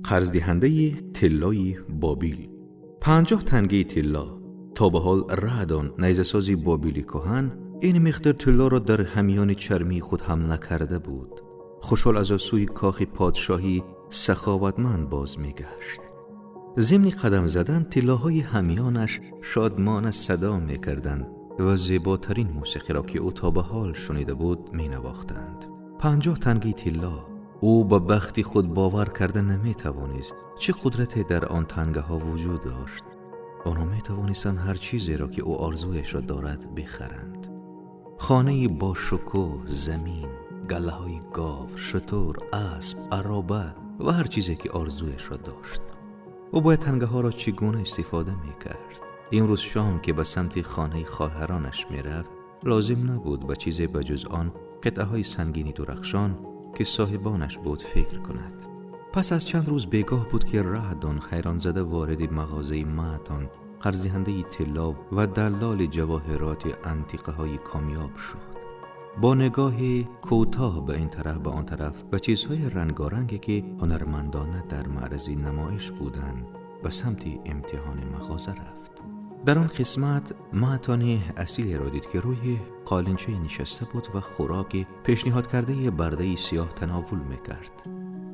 Қарздиҳандаи тиллои Бобил. 50 тангаи тилло. То ба ҳол Раъдон, найзасози Бобили кӯҳан, ин миқдор тиллоро дар ҳамёни чармии худ ҳамл накарда буд. Хушҳол аз сӯи кохи подшоҳӣ саховатманд боз мегашт. Зимни қадам задан тиллоҳои ҳамёнаш шодмона садо мекарданд ва зеботарин мусиқиро, ки ӯ то ба ҳол шунида буд, менавохтанд. 50 тангаи тилло. Ӯ ба бахти худ бовар карда наметавонист. Чӣ қудрате дар он тангаҳо вуҷуд дошт? Онҳо метавонистанд ҳар чизеро, ки ӯ орзуяшро дорад, бихаранд: хонаи бошукӯҳ, замин, галлаҳои гов, шутур, асп, ароба ва ҳар чизе, ки орзуяшро дошт. Ӯ бояд тангаҳоро чӣ гуна истифода мекард? Имрӯз шом, ки ба самти хонаи хоҳаронаш мерафт, лозим набуд ба чизе ба ҷуз он қитъаҳои сангини дурахшон, ки соҳибонаш буд, фикр кунад. Пас аз чанд рӯз бегоҳ буд, ки Раъдон ҳайронзада вориди мағозаи Маътон, қарздиҳандаи тилло ва даллоли ҷавоҳироти антиқаҳои комёб шуд. Бо нигоҳи кӯтоҳ ба ин тараф, ба он тараф, ба чизҳои рангоранге, ки ҳунармандона дар маързи намоиш буданд, ба самти имтиҳони мағоза рафт. Дар он қисмат Маътони асилеро дид, ки рӯи қолинчае нишаста буд ва хӯроки пешниҳодкардаи бардаи сиёҳ тановул мекард.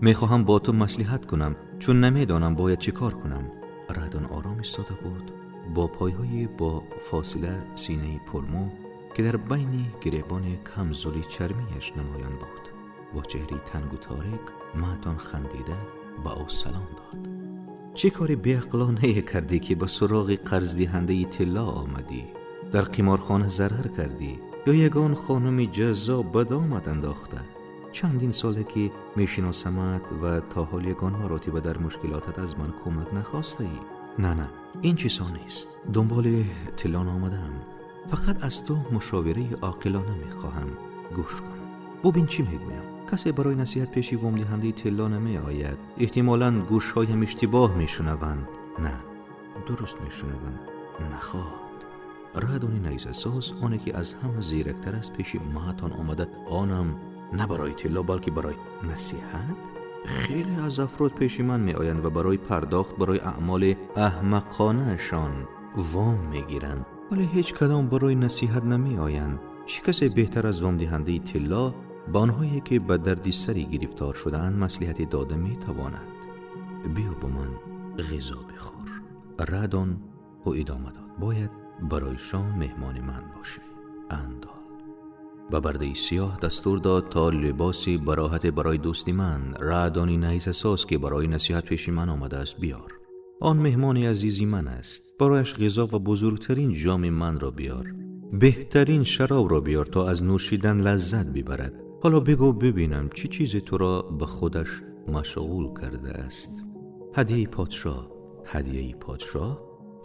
«Мехоҳам бо ту маслиҳат кунам, чун намедонам бояд чӣ кор кунам». Раъдон ором истода буд, бо пойҳои бо фосила, синаи пурмӯ, ки дар байни гиребони камзули чармияш намоён буд. Бо чеҳраи тангу торик Маътон хандида ба ӯ салом дод. «Чӣ кори беақлонае кардӣ, ки ба суроғи қарздиҳандаи тилло омадӣ? Дар қиморхона зарар кардӣ ё ягон хонуми ҷаззоб ба домат андохта? Чандин соле ки мешиносамат ва то ҳол ягон маротиба дар мушкилотат аз ман кӯмак нахостаӣ». «На, на, ин чизҳо нест. Дунболи тилло наомадаам. Фақат аз ту мушовираи оқилона мехоҳам. Гӯш кун, бубин чӣ мегӯям. Касе барои насиҳат пеши вомдиҳандаи тилло намеояд. Эҳтимолан гӯшҳоям иштибоҳ мешунаванд. На, дуруст мешунаванд. Нахоҳад Раъдони найзасоз, оне ки аз ҳама зирактар аст, пеши Маътон омада, онам на барои тилло, балки барои насиҳат? Хеле аз афрод пеши ман меоянд ва барои пардохт барои аъмоли аҳмақонаашон вом мегиранд, вале ҳеҷ кадом барои насиҳат намеоянд. Чӣ касе беҳтар аз вомдиҳандаи тилло ба онҳое, ки ба дарди сари гирифтор шудаанд, маслиҳате дода метавонад? Биё, бо ман ғизо бихӯр, Раъдон», ӯ идома дод. «Бояд барои шом меҳмони ман бошӣ, Андол». Ба бардаи сиёҳ дастур дод, то либоси бароҳате барои дӯсти ман, Раъдони найзасоз, ки барои насиҳат пеши ман омадааст, биёр. Он меҳмони азизи ман аст. Барояш ғизо ва бузургтарин ҷоми манро биёр, беҳтарин шаробро биёр, то аз нӯшидан лаззат бибарад. Ҳоло бигӯ, бибинам, чӣ чизе туро ба худаш машғул кардааст?» «Ҳадияи подшоҳ». «Ҳадияи подшоҳ?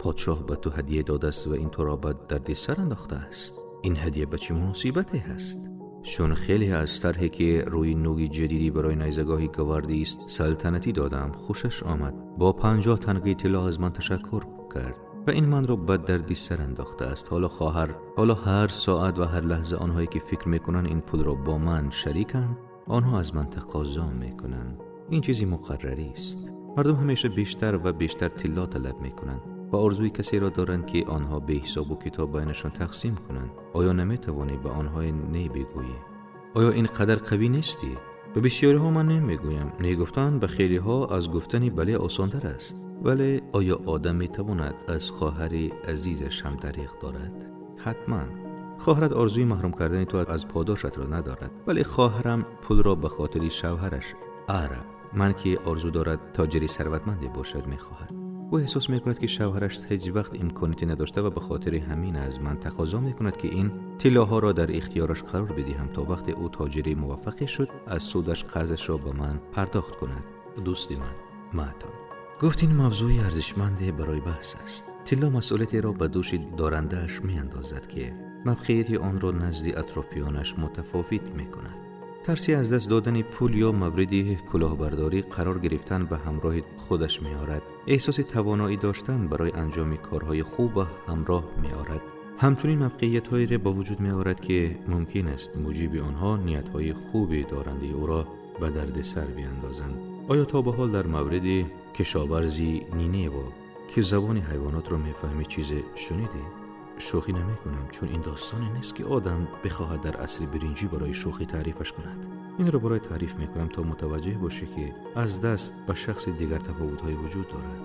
Подшоҳ ба ту ҳадия додааст ва ин туро ба дарди сар андохтааст? Ин ҳадия ба чӣ муносибате ҳаст?» «Чун хеле аз тарҳе, ки рӯи нӯги ҷадидӣ барои найзагоҳи гвардии салтанатӣ додам, хушаш омад, бо 50 тангаи тилло аз ман ташаккур кард ва ин манро ба дарди сар андохтааст. Ҳоло, хоҳар, ҳоло ҳар соат ва ҳар лаҳза онҳое, ки фикр мекунанд, ин пулро бо ман шариканд, онҳо аз ман тақозо мекунанд. Ин чизи муқаррарӣ аст. Мардум ҳамеша бештар ва бештар тилло талаб мекунанд ва орзуи касеро доранд, ки онҳо беҳисобу китоб байнашон тақсим кунанд. Оё наметавонӣ ба онҳо не бигӯӣ? Оё ин қадар қавӣ нестӣ? Ба бисёриҳо ман не мегӯям. Не гуфтан ба хелиҳо аз гуфтани бале осонтар аст. Вале оё одам метавонад аз хоҳари азизаш ҳам дариғ дорад? Ҳатман хоҳарат орзуи маҳрум кардани ту аз подошатро надорад. Вале хоҳарам пулро ба хотири шавҳараш Ара ман, ки орзу дорад тоҷири сарватманде бошад, мехоҳад. Ӯ эҳсос мекунад, ки шавҳараш ҳеҷ вақт имконите надошта ва ба хотири ҳамин аз ман тақозо мекунад, ки ин тиллоҳоро дар ихтиёраш қарор бидиҳам, то вақте ӯ тоҷири муваффақе шуд, аз судаш қарзашро ба ман пардохт кунад». Дӯсти ман Маътон гуфт: «Ин мавзӯи арзишманде барои баҳс аст. Тилло масъулиятеро ба дӯши дорандааш меандозад, ки мавқеияти онро назди атрофиёнаш мутафовит мекунад. Тарси аз даст додани пул ё мавриди кулоҳбардорӣ қарор гирифтан ба ҳамроҳи худаш меорад. Эҳсоси тавоноӣ доштан барои анҷоми корҳои хуб ба ҳамроҳ меорад. Ҳамчунин мавқеиятҳоеро ба вуҷуд меорад, ки мумкин аст муҷиби онҳо ниятҳои хуби дорандаи ӯро ба дардисар биандозанд». Оё то ба ҳол дар мавриди кишоварзи Нинево, ки забони ҳайвонотро мефаҳмид, чизе шунидӣ? Шӯхӣ намекунам, чун ин достоне нест, ки одам бихоҳад дар асри биринҷӣ барои шӯхӣ таърифаш кунад. Инро барои таъриф мекунам, то мутаваҷҷеҳ бошӣ, ки аз даст ба шахси дигар тафовутҳое вуҷуд дорад.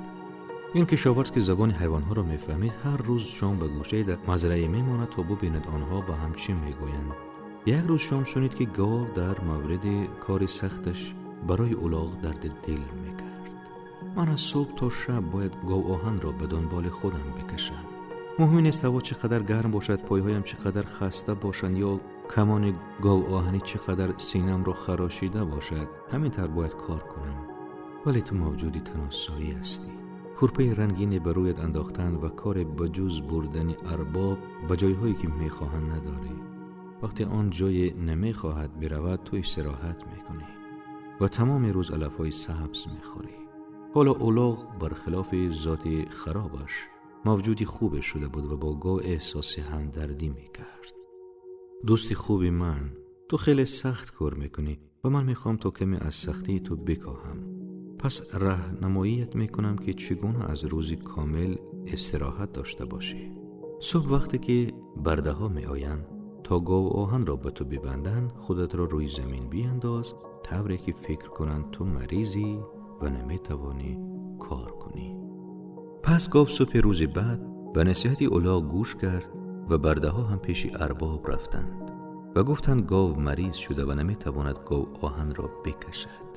Ин кишоварз, ки забони ҳайвонҳоро мефаҳмид, ҳар рӯз шом ба гӯшаи мазраа мемонад, то бубинад онҳо ба ҳам чӣ мегӯянд. Як рӯз шом шунид, ки гов дар мавриди кори сахташ барои улоғ дарди дил мекард. Ман аз субҳ то шаб бояд говоҳанро ба дунболи худам бикашам. Муҳим нест ҳаво чӣ қадар гарм бошад, пойҳоям чӣ қадар хаста бошанд ё камони говоҳанӣ чӣ қадар синамро харошида бошад, ҳамин тавр бояд кор кунам. Вале ту мавҷуди таносоӣ ҳастӣ. Курпаи рангине ба рӯят андохтанд ва коре ба ҷуз бурдани арбоб ба ҷойҳое ки мехоҳанд надорӣ. Вақте он ҷое намехоҳад биравад, ту истироҳат мекунӣ ва тамоми рӯз алафҳои сабз мехӯрӣ. Ҳоло улоғ бархилофи зоти харобаш мавҷуди хубе шуда буд ва бо гов эҳсоси ҳамдардӣ мекард. Дӯсти хуби ман, ту хеле сахт кор мекунӣ ва ман мехоҳам то каме аз сахтии ту бикоҳам. Пас раҳнамоият мекунам, ки чӣ гуна аз рӯзи комил истироҳат дошта бошӣ. Субҳ вақте ки бардаҳо меоянд то говоҳанро ба ту бибанданд, худатро рӯи замин биандоз, тавре ки фикр кунанд ту маризӣ ва наметавонӣ кор кунӣ. Пас гов субҳи рӯзи баъд ба насиҳати улоғ гӯш кард ва бардаҳо ҳам пеши арбоб рафтанд ва гуфтанд гов мариз шуда ва наметавонад говоҳанро бикашад.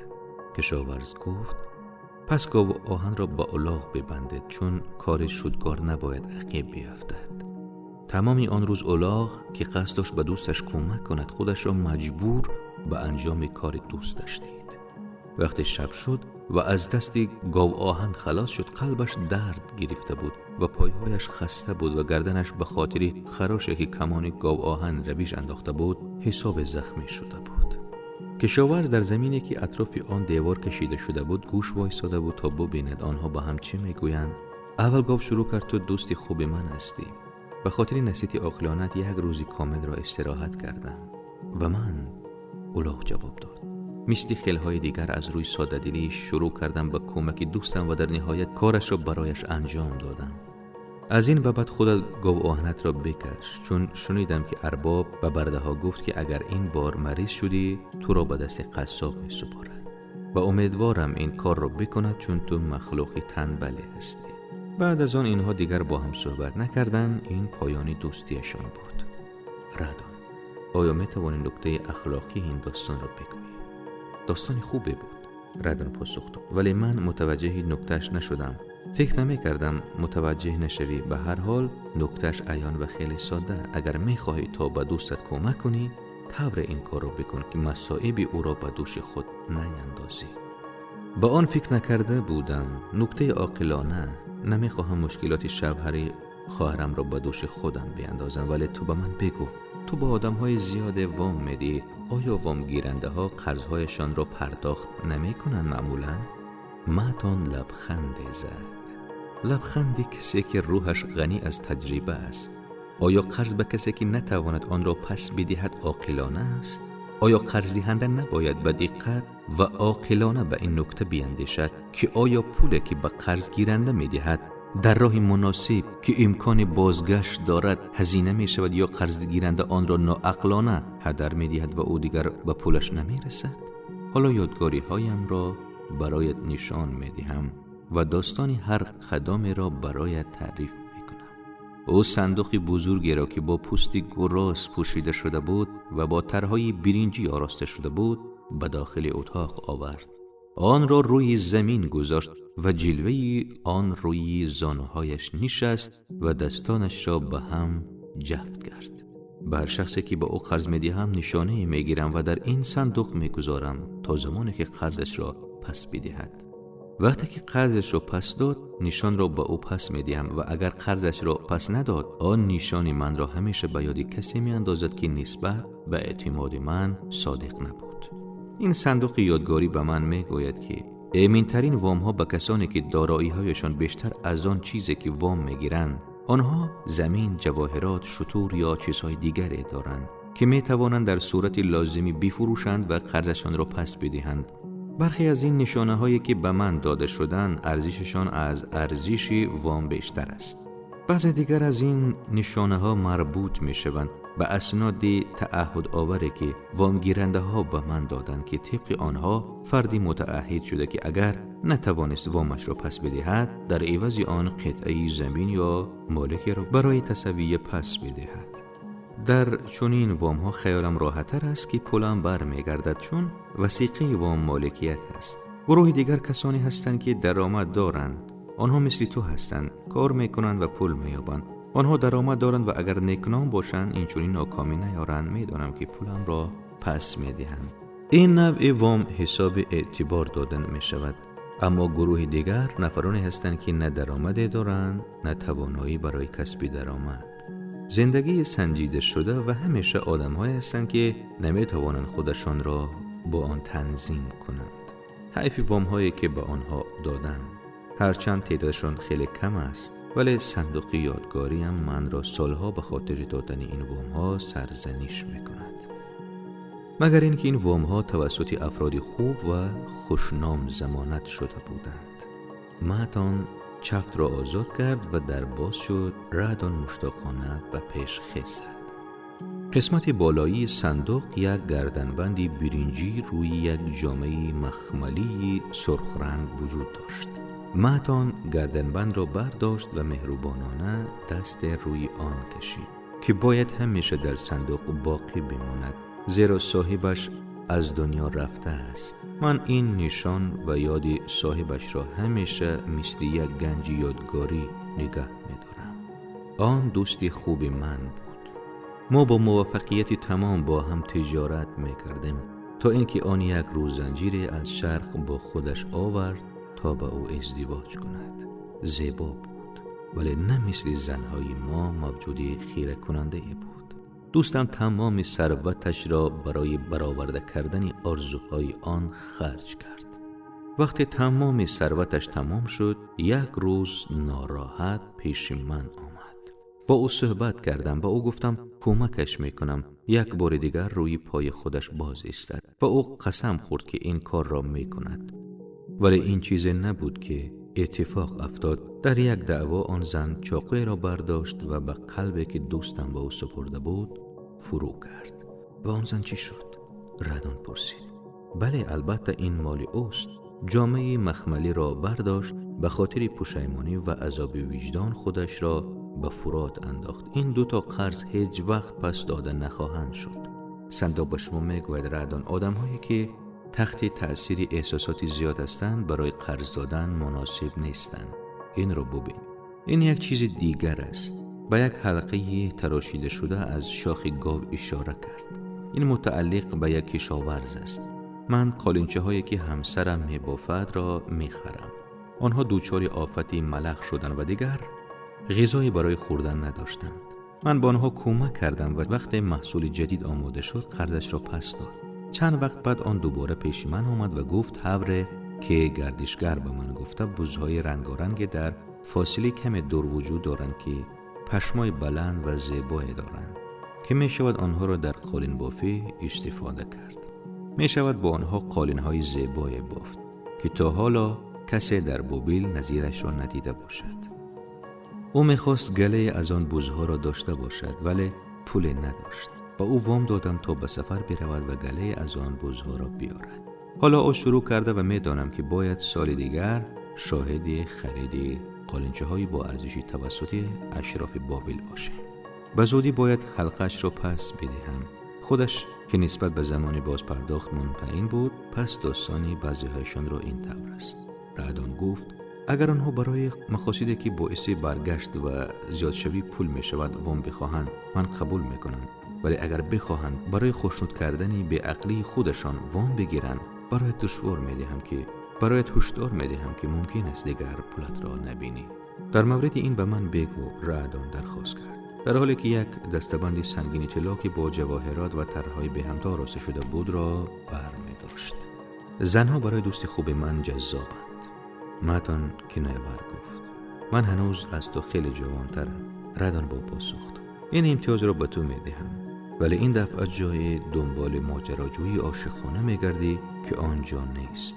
Кишоварз гуфт: пас говоҳанро ба улоғ бибандед, чун кори шудгор набояд ақиб биафтад. Тамоми он рӯз улоғ, ки қасд дошт ба дӯсташ кӯмак кунад, худашро маҷбур ба анҷоми кори дӯсташ дид. Вақте шаб шуд ва аз дасти говоҳан халос шуд, қалбаш дард гирифта буд ва пойҳояш хаста буд ва гарданаш ба хотири хароше, ки камони говоҳан равиш андохта буд, ҳисоб захмӣ шуда буд. Кишоварз дар замине, ки атрофи он девор кашида шуда буд, гӯш вайсода буд, то бубинад онҳо ба ҳам чӣ мегӯянд. Аввал гов шурӯъ кард: ту дӯсти хуби ман ҳастӣ. Ба хотири насиҳати оқилонаат як рӯзи комилро истироҳат кардам. Ва ман, улоғ ҷавоб дод, мисли хелҳои дигар аз рӯи содадилӣ шурӯъ кардам ба кӯмаки дӯстам ва дар ниҳоят корашро барояш анҷом додам. Аз ин ба баъд худат говоҳанатро бикаш, чун шунидам, ки арбоб ба бардаҳо гуфт, ки агар ин бор мариз шудӣ, туро ба дасти қассоб месупорад ва умедворам ин корро бикунад, чун ту махлуқи танбале ҳастӣ. Баъд аз он инҳо дигар бо ҳам суҳбат накарданд. Ин поёни дӯстиашон буд. Радон, оё метавонӣ нуктаи ахлоқии ин достонро бигӯӣ? Достони хубе буд, Радон посух дод, вале ман мутаваҷҷеҳи нуктааш нашудам. Фикр намекардам мутаваҷҷеҳ нашавӣ. Ба ҳар ҳол нуктааш аён ва хеле сода. Агар мехоҳӣ то ба дӯстат кӯмак кунӣ, тавре ин корро бикун, ки масоиби ӯро ба дӯши худ наяндозӣ. Ба он фикр накарда будам. Нуктаи оқилона. Намехоҳам мушкилоти шавҳари хоҳарамро ба дӯши худам биандозам, вале ту ба ман бигӯ: ту ба одамҳои зиёде вом медиҳӣ. Оё вомгирандаҳо қарзҳояшонро пардохт намекунанд маъмулан? Матон лабханде зад, лабханди касе, ки рӯҳаш ғанӣ аз таҷриба аст. Оё қарз ба касе, ки натавонад онро пас бидиҳад, оқилона аст? Оё қарздиҳанда набояд ба диққат ва оқилона ба ин нукта биандешад, ки оё пуле, ки ба қарзгиранда медиҳад, дар роҳи муносиб, ки имкони бозгашт дорад, ҳазина мешавад ё қарзгиранда онро ноақлона ҳадар медиҳад ва ӯ дигар ба пулаш намерасад? Ҳоло ёдгориҳоямро бароят нишон медиҳам ва достони ҳар қадамеро бароят таъриф мекунам. Ӯ сандуқи бузургеро, ки бо пӯсти гуроз пӯшида шуда буд ва бо тарҳҳои биринҷӣ ороста шуда буд, ба дохили утоқ овард. Онро рӯи замин гузошт ва ҷилваи он рӯи зонуҳояш нишаст ва дастонашро ба ҳам ҷафт кард. Ба ҳар шахсе, ки ба ӯ қарз медиҳам, нишонае мегирам ва дар ин сандуқ мегузорам то замоне ки қарзашро пас бидиҳад. Вақте ки қарзашро пас дод, нишонро ба ӯ пас медиҳам ва агар қарзашро пас надод, он нишони манро ҳамеша ба ёди касе меандозад, ки нисбат ба эътимоди ман содиқ набуд. Ин сандуқи ёдгорӣ ба ман мегӯяд, ки эминтарин вомҳо ба касоне, ки дороиҳояшон бештар аз он чизе, ки вом мегиранд, онҳо замин, ҷавоҳирот, шутур ё чизҳои дигаре доранд, ки метавонанд дар сурати лозимӣ бифурӯшанд ва қарзашонро пас бидиҳанд. برخی از این نشانه هایی که به من داده شدن ارزششان از ارزش وام بیشتر است. بعض دیگر از این نشانه ها مربوط می شوند به اسناد تعهد آوری که وامگیرنده ها به من دادند که طبق آنها فردی متعهد شده که اگر نتوانست وامش را پس بدهد در عوض آن قطعه زمین یا مالکی را برای تسویه پس بدهد. در چنین وام ها خیالم راحت‌تر است که پولم برمیگردد، چون وثیقه وام مالکیت است. گروه دیگر کسانی هستند که درآمد دارند. آنها مثل تو هستند، کار میکنند و پول مییابند. آنها درآمد دارند و اگر نیکنام باشند این چنین ناکامی نیارند، میدانم که پولم را پس میدهند. این نوع وام حساب اعتبار دادن میشود. اما گروه دیگر نفرانی هستند که نه درآمد دارند نه توانایی برای کسب درآمد. زندگی سنجیده شده و همیشه آدم‌هایی هستند که نمیتوانند خودشان را با آن تنظیم کنند. حیف وام‌هایی که به آنها دادند، هرچند تعدادشان خیلی کم است، ولی صندوق یادگاری هم من را سالها به خاطر دادن این وام‌ها سرزنش می‌کند. مگر اینکه این وام‌ها توسط افراد خوب و خوشنام ضمانت شده بودند. مهتان چفت را آزاد کرد و در باز شد. رعدان مشتاقانه به پیش خیز زد. قسمت بالایی صندوق یک گردنبند برنجی روی یک جامه مخملی سرخ رنگ وجود داشت. مهتان گردنبند را برداشت و مهربانانه دست روی آن کشید که باید همیشه در صندوق باقی بماند، زیرا صاحبش از دنیا رفته است. من این نشان و یاد صاحبش را همیشه مثل یک گنج یادگاری نگه می‌دارم. آن دوست خوب من بود. ما با موفقیت تمام با هم تجارت می‌کردیم تا اینکه آن یک روز زنجیری از شرق با خودش آورد تا با او ازدواج کند. زیبا بود، ولی نه مثل زنهای ما موجودی خیره کننده ای بود. دوستم تمام ثروتش را برای برآورده کردن آرزوهای آن خرج کرد. وقتی تمام ثروتش تمام شد، یک روز ناراحت پیش من آمد. با او صحبت کردم. با او گفتم کمکش میکنم یک بار دیگر روی پای خودش باز ایستد و او قسم خورد که این کار را میکند. ولی این چیز نبود که اتفاق افتاد. در یک دعوا آن زن چاقوی را برداشت و به قلبی که دوستم به او سپرده بود فرو کرد. و آن زن چی شد؟ ردان پرسید. بله، البته این مال اوست. جامعه مخملی را برداشت، به خاطر پشیمانی و عذاب وجدان خودش را به فرات انداخت. این دو تا قرض هیچ وقت پس داده نخواهند شد. صندوق به شما میگوید ردان، آدم هایی که تحت تأثیر احساساتی زیاد هستند برای قرض دادن مناسب نیستند. این را ببین. این یک چیز دیگر است. به یک حلقه تراشیده شده از شاخ گاو اشاره کرد. این متعلق به یک کشاورز است. من قالینچه هایی که همسرم می بافد را می خرم. آنها دوچار آفتی ملخ شدند و دیگر غذایی برای خوردن نداشتند. من به آنها کمک کردم و وقتی محصول جدید آماده شد قرضش را پس داد. چند وقت بعد آن دوباره پیش من آمد و گفت هوره که گردشگر به من گفته بزهای رنگارنگ در فاصله کم دور وجود دارند که پشمای بلند و زیبایی دارند که می شود آنها را در قالین بافی استفاده کرد. می شود با آنها قالین های زیبای بافت که تا حالا کسی در بابل نظیرش را ندیده باشد. او می خواست گله از آن بزها را داشته باشد، ولی پول نداشت. با او وام دادم تا به سفر برود و گله از آن بزها را بیارد. حالا او شروع کرده و می دانم که باید سال دیگر شاهد خرید قالینچه های با ارزش توسط اشراف بابل باشه. به زودی باید حلقش را پس بدهم. خودش که نسبت به زمان باز پرداخت منپعین بود، پس داستانی بعضی هایشان را این طور است. رعدان گفت اگر آنها برای مقاصدی که باعث برگشت و زیاد شوی پول می شود وام بخواهند، من قبول می کنم. ولی اگر بخواهند برای خوشنود کردن به عقلی خودشان وام بگیرند، برایت دشوار می دهم که برایت هشدار می دهم که ممکن است دیگر پولت را نبینی. در مورد این به من بگو، رعدان درخواست کرد. در حالی که یک دستبند سنگین طلا که با جواهرات و طرح‌های به هم آراسته شده بود را برمی داشت. زنها برای دوست خوب من جذابند. مهتان کنایه‌ور گفت من هنوز از تو خیلی جوانترم. رعدان با پاسخ داد این امتیاز را به تو می دهم، ولی این دفعه جای دنبال ماجراجویی عاشقانه می گردی، که آنجا نیست.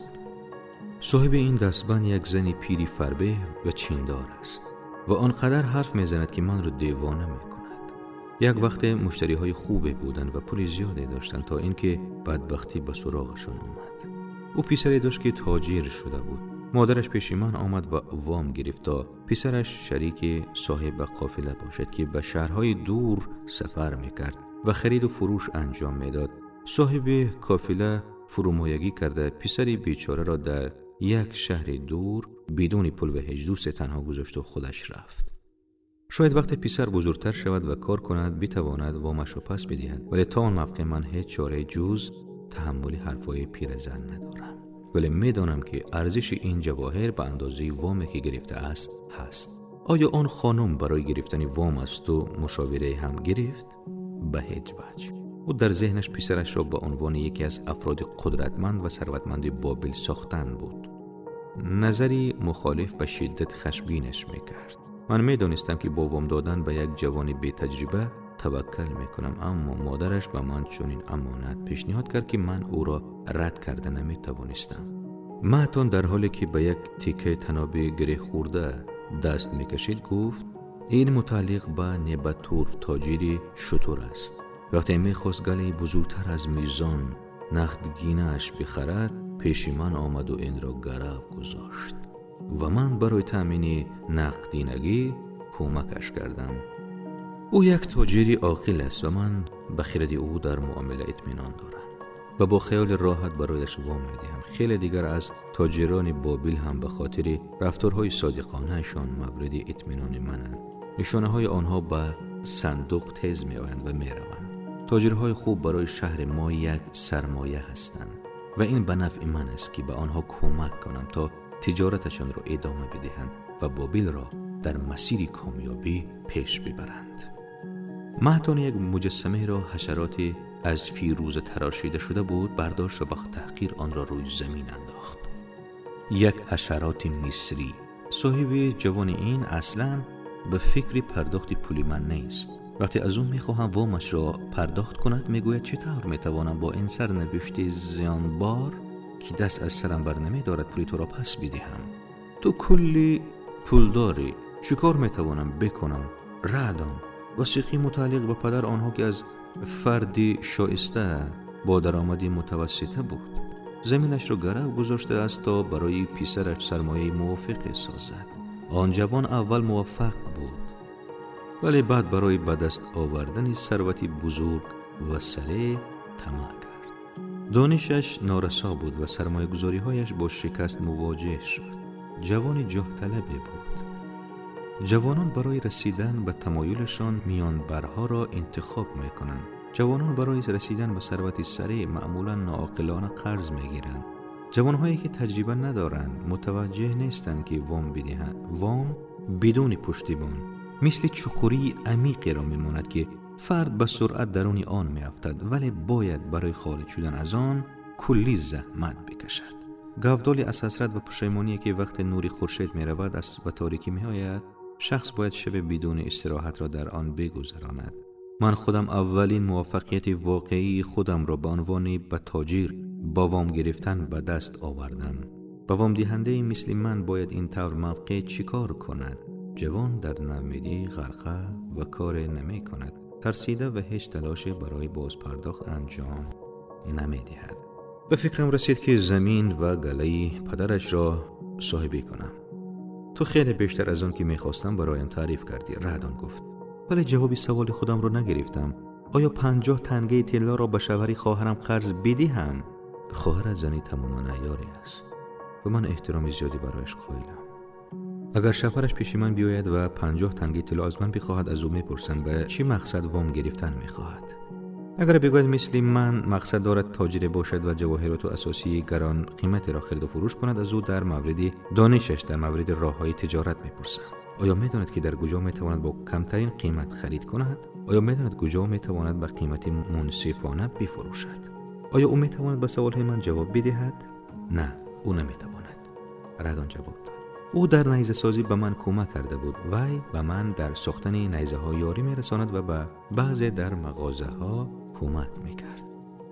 صاحب این دستبند یک زن پیری فربه و چیندار است و آنقدر حرف میزند که من را دیوانه میکند. یک وقت مشتری های خوبی بودند و پول زیادی داشتند تا اینکه بدبختی به سراغشان آمد. او پسری داشت که تاجر شده بود. مادرش پیش من آمد و وام گرفت تا پسرش شریک صاحب قافله باشد که به شهرهای دور سفر میکرد و خرید و فروش انجام میداد. صاحب قافله فرومایگی کرده پسر بیچاره را در یک شهر دور بدون پول و هیچ دوست تنها گذاشت و خودش رفت. شاید وقتی پسر بزرگتر شود و کار کند بتواند وامش را پس بدهد، ولی تا آن موقع من هیچ چاره جز تحمل حرفای پیرزن ندارم. ولی میدانم که ارزش این جواهر به اندازه وامی که گرفته است هست. آیا آن خانم برای گرفتن وام از تو مشاوره هم گرفت؟ به هیچ وجه. او در ذهنش پسرش را به عنوان یکی از افراد قدرتمند و ثروتمند بابل ساختن بود. نظری مخالف به شدت خشمگینش میکرد. من میدانستم که با وام دادن به یک جوان بی تجربه توکل میکنم، اما مادرش به من چنین امانت پیشنهاد کرد که من او را رد کرده نمیتوانستم. مهتان در حالی که به یک تیکه تناب گره خورده دست میکشید گفت: این متعلق به نبتور تاجر شتر است. وقتی میخواست گله بزرگتر از میزان نقدگینه‌اش بخرد، پیش من آمد و این را گرو گذاشت و من برای تأمین نقدینگی کمکش کردم. او یک تاجر عاقل است و من به خرد او در معامله اطمینان دارم و با خیال راحت برایش وام میدهم. خیلی دیگر از تاجران بابل هم به خاطر رفتارهای صادقانه‌شان مورد اطمینان منند. نشانه های آنها به صندوق تیز می آیند و می روند. تاجرهای خوب برای شهر ما یک سرمایه هستند و این به نفع من است که به آنها کمک کنم تا تجارتشان را ادامه بدهند و بابل را در مسیر کامیابی پیش ببرند. مهتان یک مجسمه را حشرات از فیروزه تراشیده شده بود برداشت و با تحقیر آن را روی زمین انداخت. یک حشرات مصری. صاحب جوان این اصلاً به فکر پرداخت پول من نیست. وقتی از او میخواهم وامش را پرداخت کند میگوید چطور میتوانم با این سرنوشت زیانبار که دست از سرم بر نمیدارد پولی تو را پس بدهم؟ تو کلی پول داری، چیکار میتوانم بکنم؟ ردم وثیقه متعلق به پدر آنها که از فردی شایسته با درآمدی متوسطه بود، زمینش را گرو گذاشته است تا برای پسرش سرمایه موافق سازد. آن جوان اول موفق بود، ولی بعد برای به دست آوردن ثروتی بزرگ و سریع طمع کرد. دانشش نارسا بود و سرمایه گذاری هایش با شکست مواجه شد. جوان جاه طلبی بود. جوانان برای رسیدن به تمایلشان میانبرها را انتخاب میکنند. جوانان برای رسیدن به ثروت سریع معمولا ناعاقلانه قرض میگیرند. جوانهایی که تجربه ندارند متوجه نیستند که وام بدهند. وام بدون پشتیبان مثل چقوری عمیقی را میماند که فرد به سرعت درون آن میافتد، ولی باید برای خارج شدن از آن کلی زحمت بکشد. گودالی از حسرت و پشیمانی که وقت نور خورشید میرود و تاریکی میآید، شخص باید شب بدون استراحت را در آن بگذراند. من خودم اولین موفقیت واقعی خودم را به عنوان به تاجر با وام گرفتن به دست آوردم. با وام دهنده مثل من باید این طور موقع چیکار کند؟ جوان در ناامیدی غرقه و کار نمی کند، ترسیده و هیچ تلاشی برای بازپرداخت انجام نمی دهد. به فکرم رسید که زمین و گله پدرش را صاحبی کنم. تو خیلی بیشتر از آن که میخواستم برایم تعریف کردی، رهدان گفت. ولی جواب سوال خودم را نگرفتم. آیا 50 تنگه طلا را به شوهر خواهرم قرض بدهم؟ خواهر زنی تماما عیاری است و من احترام زیادی برایش قائلم. اگر شوهرش پیش من بیاید و 50 تنگه طلا از من بخواهد، از او میپرسم به چه مقصد وام گرفتن میخواهد. اگر بگوید مثل من مقصد دارد تاجر باشد و جواهرات و اساسی گران قیمت را خرید و فروش کند، از او در مورد دانشش در مورد راه‌های تجارت میپرسم. آیا میداند که در کجا میتواند با کمترین قیمت خرید کند؟ آیا میداند کجا میتواند با قیمت منصفانه بفروشد؟ آیا او میتواند به سوالهای من جواب بدهد؟ نه، او نمیتواند. ردان جواب داد. او در نیزه سازی به من کمک کرده بود. وی به من در ساختن نیزه ها یاری میرساند و به بعضی در مغازه ها کمک میکرد.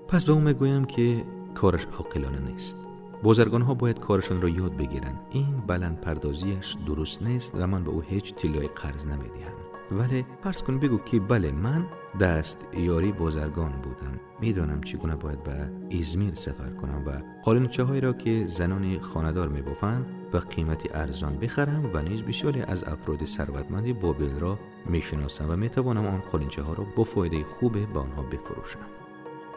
پس به او میگویم که Кораш оқилона нест. Бозаргонҳо бояд корашонро ёд бигиранд. Ин баландпардозиаш дуруст нест ва ман ба ӯ ҳеҷ тиллои қарз намедиҳам. Вале фарз кун бигӯ ки бале, ман дастёри бозаргон будам. Медонам чӣ гуна бояд ба Измир сафар кунам ва қолинчаҳоеро ки занони хонадор мебофанд ба қимати арзон бихарам ва низ бисёре аз афроди сарватманди Бобилро мешиносам ва метавонам он қолинчаҳоро бо фоидаи хубе ба онҳо бифурӯшам.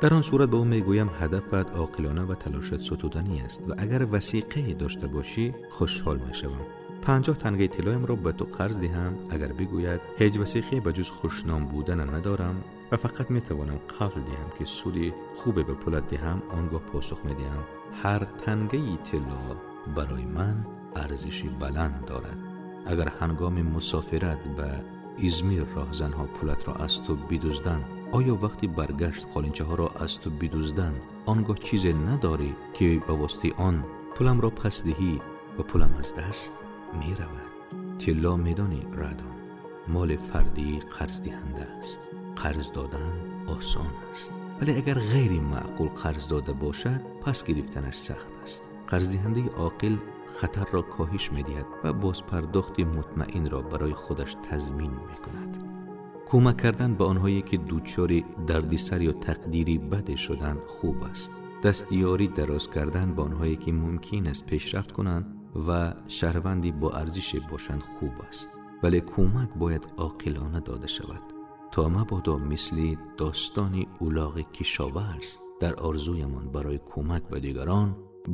Дар он сурат ба ӯ мегӯям ҳадафат оқилона ва талошат сотуданӣ аст ва агар васиқае дошта бошӣ хушҳол мешавам. 50 тангаи тиллоямро ба ту қарз диҳам. Агар бигӯяд ҳеҷ васиқае ба ҷуз хушном буданам надорам ва фақат метавонам қавл диҳам ки суди хубе ба пулат диҳам, он гоҳ посух медиҳам ҳар тангаи тилло барои ман арзиши баланд дорад. Агар ҳангоми мусофират ба Измир роҳзанҳо пулатро аз ту бидузданд, оё вақти баргашт қолинчаҳоро аз ту бидузданд, он гоҳ чизе надорӣ ки ба воситаи он пуламро пас диҳӣ ва пулам аз даст меравад? Тилло медонӣ, Радон, моли фардии қарздиҳанда аст. Қарз додан осон аст, вале агар ғайри маъқул қарз дода бошад, пас гирифтанаш сахт аст. Қарздиҳандаи оқил хатарро коҳиш медиҳад ва бозпардохти мутмаинро барои худаш тазмин мекунад. Кӯмак кардан ба онҳое ки дучори дардисар ё тақдири баде шуданд хуб аст. Дастёрӣ дароз кардан ба онҳое ки мумкин аст пешрафт кунанд ва шаҳрванди бо арзише бошанд хуб аст, вале кӯмак бояд оқилона дода шавад то мабодо мисли достони улоғи кишоварз дар орзуямон барои кӯмак ба дигарон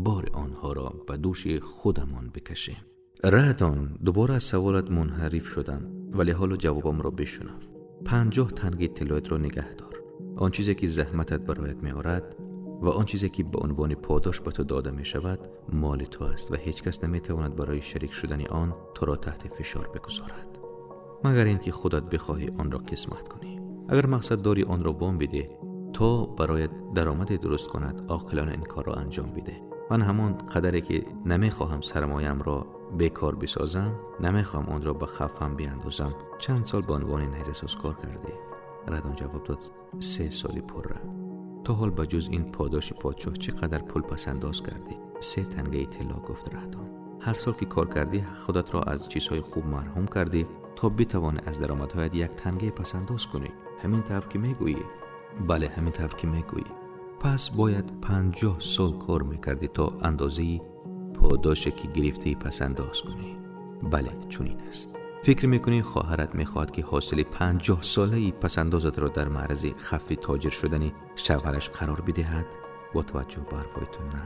бори онҳоро ба дӯши худамон бикашем. Радон, дубора аз саволат мунҳариф шудам, вале ҳоло ҷавобамро бишунав. 50 тангаи тиллоятро нигаҳ дор. Он чизе ки заҳматат бароят меорад ва он чизе ки ба унвони подош ба ту дода мешавад моли ту аст ва ҳеҷ кас наметавонад барои шарик шудани он туро таҳти фишор бигузорад, магар инки худат бихоҳӣ онро қисмат кунӣ. Агар мақсад дорӣ онро вом бидеҳ то бароят даромаде дуруст кунад, оқилона ин корро анҷом бидеҳ. Ман ҳамон қадаре ки намехоҳам сармоямро бекор бисозам, намехоҳам онро ба хафам биандозам. Чанд сол ба унвони найзасоз кор кардӣ? Радон ҷавоб дод: 3 соли пурра. То ҳол ба ҷуз ин подоши подшоҳ чӣ қадар пул пасандоз кардӣ? 3 тангаи тилло, гуфт Радон. Ҳар сол ки кор кардӣ худатро аз чизҳои хуб маҳрум кардӣ то битавонӣ аз даромадҳоят 1 тангаи пасандоз кунӣ. Ҳамин тавр ки мегӯӣ? Бале, ҳамин тавр ки мегӯӣ. Пас бояд 50 сол кор мекардӣ то андозаи подоше ки гирифтаӣ пасандоз кунӣ. Бале, чунин аст. Фикр мекунӣ хоҳарат мехоҳад ки ҳосили 50 солаи пасандозатро дар маързи хафи тоҷир шудани шавҳараш қарор бидиҳад? Бо таваҷҷӯҳ ба ҳарфҳои ту на.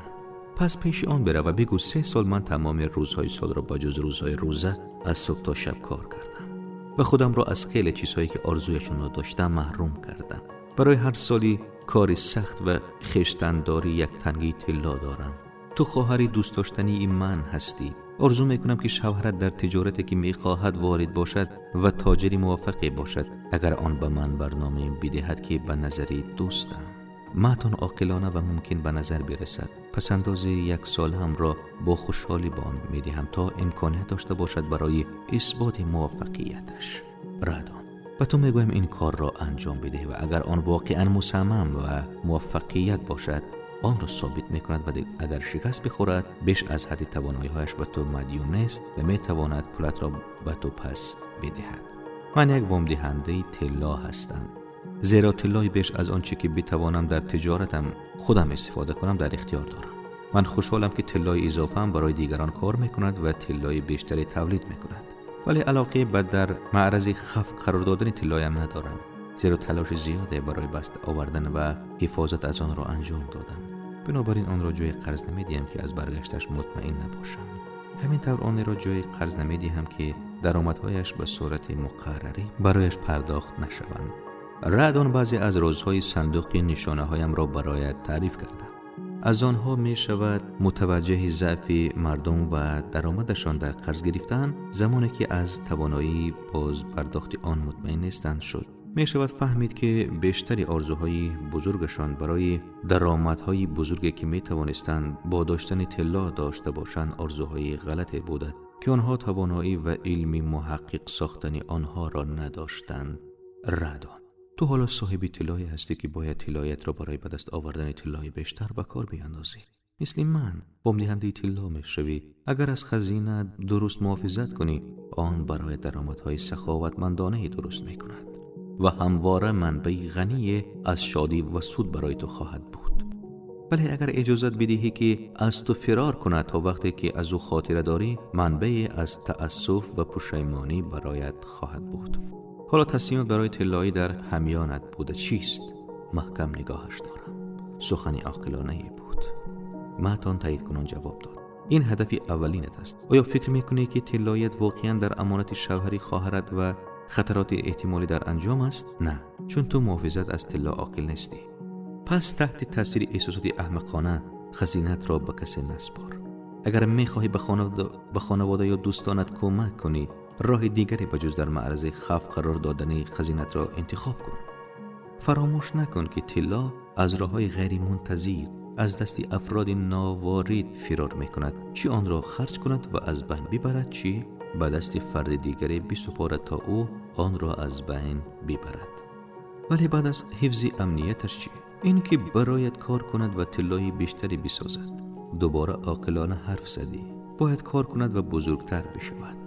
Пас пеши он бирав ва бигӯ 3 сол ман тамоми рӯзҳои солро ба ҷуз рӯзҳои рӯза аз субҳ то шаб кор кардам ва худамро аз хеле чизҳое ки орзуяшонро доштам маҳрум кардам. Барои ҳар соли кори сахт ва хештандорӣ 1 тангаи тилло дорам. Ту хоҳари дӯстдоштании ман ҳастӣ. Орзу мекунам ки шавҳарат дар тиҷорате ки мехоҳад ворид бошад ва тоҷири муваффақе бошад, агар он ба ман барномае бидиҳад ки ба назари дӯстам матон оқилона ва мумкин ба назар бирасад. Пасандози 1 сол ҳамро бо хушҳолӣ ба он медиҳам то имконият дошта бошад барои исботи муваффақияташ. Радон, ба ту мегӯям ин корро анҷом бидеҳ ва агар он воқеан мусаммам ва муваффақият бошад, онро собит мекунад ва агар шикаст бихӯрад, беш аз ҳадди тавоноиҳояш ба ту мадюн нест ва метавонад пулатро ба ту пас бидиҳад. Ман як вомдиҳандаи тилло ҳастам, зеро тиллои беш аз он чӣ ки битавонам дар тиҷоратам худам истифода кунам дар ихтиёр дорам. Ман хушҳолам ки тиллои изофаам барои дигарон кор мекунад ва тиллои бештаре тавлид мекунад, вале алоқае ба дар маързи хаф қарор додани тиллоям надорам, зеро талоши зиёде барои баст овардан ва ҳифозат аз онро анҷом додам. Бинобар ин онро ҷои қарз намедиҳам ки аз баргашташ мутмаин набошам. Ҳамин тавр онро ҷои қарз намедиҳам ки даромадҳояш ба сурати муқаррарӣ барояш пардохт нашаванд. Радон баъзе аз розҳои сандуқи нишонаҳоямро бароят таъриф кардам. Аз онҳо мешавад мутаваҷҷеҳи заъфи мардум ва даромадашон дар қарз гирифтан замоне ки аз тавоноии бозпардохти он мутмаин нестанд шуд. Мешавад фаҳмид ки бештари орзуҳои бузургашон барои даромадҳои бузурге ки метавонистанд бо доштани тилло дошта бошанд орзуҳои ғалате буда ки онҳо тавоноӣ ва илми муҳаққиқ сохтани онҳоро надоштанд. Радон, ту ту ҳоло соҳиби тиллое ҳастӣ ки бояд тиллоятро барои ба даст овардани тиллои бештар ба кор биандозӣ. Мисли ман вомдиҳандаи тилло мешавӣ. Агар аз хазина дуруст муҳофизат кунӣ, он барои даромадҳои саховатмандонае дуруст мекунад ва ҳамвора манбаи ғание аз шодӣ ва суд барои ту хоҳад буд. Вале агар иҷозат бидиҳӣ ки аз ту фирор кунад то вақте ки аз ӯ хотира дорӣ, манбае аз таассуф ва пушаймонӣ бароят хоҳад буд. Ҳоло тасмимат барои тиллоӣ дар ҳамёнат буда чист? Маҳкам нигоҳаш дорам. Сухани оқилонае буд. Матон таъйидкунон ҷавоб дод. Ин ҳадафи аввалинат аст. Оё фикр мекунӣ ки тиллоият воқеан дар амонати шавҳари хоҳарат ва хатароти эҳтимолӣ дар анҷом аст? На, чун ту муҳофизат аз тилло оқил нестӣ. Пас таҳти таъсири эҳсосоти аҳмақона хазинатро ба касе наспор. Агар мехоҳӣ ба хонавода ё дӯстонат кӯмак кунӣ, роҳи дигаре ба ҷуз дар маъраз хавф қарор додани хазинатро интихоб кун. Фаромӯш накун ки тилло аз роҳҳои ғайримунтазир аз дасти афроди новорид фирор мекунад, чӣ онро харҷ кунад ва аз байн бибарад, чӣ ба дасти фарди дигаре бисупорад то ӯ онро аз байн бибарад. Вале баъд аз ҳифзи амнияташ чӣ? Ин ки барояд кор кунад ва тиллои бештаре бисозад. Дубора оқилона ҳарф задӣ. Бояд кор кунад ва бузургтар бишавад.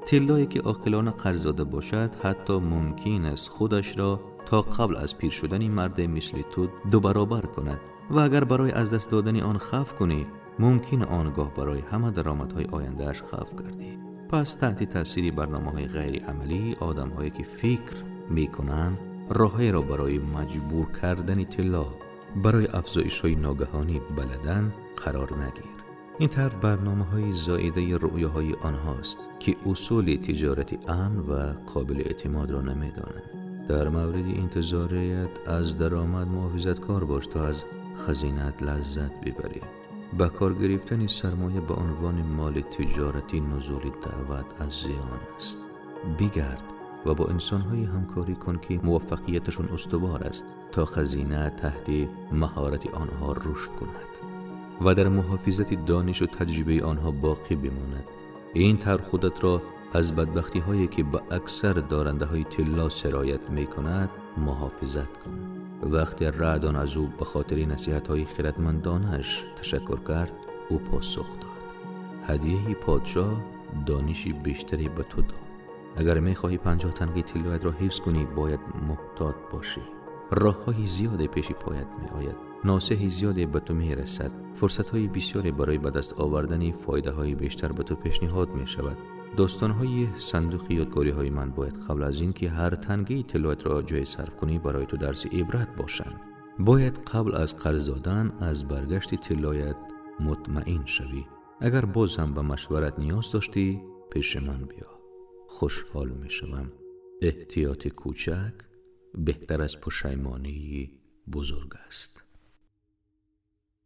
Тиллое ки оқилона қарз дода бошад, ҳатто мумкин аст худашро то қабл аз пир шудани марде мисли ту ду баробар кунад ва агар барои аз даст додани он хавф кунӣ, мумкин он гоҳ барои ҳама даромадҳои ояндааш хавф кардӣ. Пас таҳти таъсири барномаҳои ғайриамалӣ одамҳое ки фикр мекунанд роҳҳоеро барои маҷбур кардани тилло барои афзоишҳои ногаҳонӣ баладан қарор нагир. Ин тарҳ барномаҳои зоидаи рӯёҳои онҳост ки усули тиҷорати амн ва қобили эътимодро намедонанд. Дар мавриди интизорият аз даромад муҳофизаткор бош то аз хазинат лаззат бибарӣ. Ба кор гирифтани сармоя ба унвони моли тиҷоратӣ нузули даъват аз зиён аст. Бигард ва бо инсонҳое ҳамкорӣ кун ки муваффақияташон устувор аст то хазина таҳти маҳорати онҳо рушд кунад ва дар муҳофизати донишу таҷрибаи онҳо боқӣ бимонад. Ин тарҳ худатро аз бадбахтиҳое ки ба аксар дорандаҳои тилло сироят мекунад муҳофизат кун. Вақте Раъдон аз ӯ ба хотири насиҳатҳои хиратмандонааш ташаккур кард, ӯ посух дод: ҳадияи подшоҳ дониши бештаре ба ту дод. Агар мехоҳӣ 50 тангаи тиллоятро ҳифз кунӣ, бояд муҳтот бошӣ. Роҳҳои зиёде пеши поят меояд, носеҳи зиёде ба ту мерасад, фурсатҳои бисёре барои ба даст овардани фоидаҳои бештар ба ту пешниҳод мешавад. Достонҳои сандуқи ёдгориҳои ман бояд қабл аз ин ки ҳар тангаи тиллоятро ҷое сарф кунӣ барои ту дарси ибрат бошанд. Бояд қабл аз қарз додан аз баргашти тиллоят мутмаин шавӣ. Агар боз ҳам ба машварат ниёз доштӣ, пеши ман биё. Хушҳол мешавам. Эҳтиёти кӯчак беҳтар аз пушаймонии бузург аст.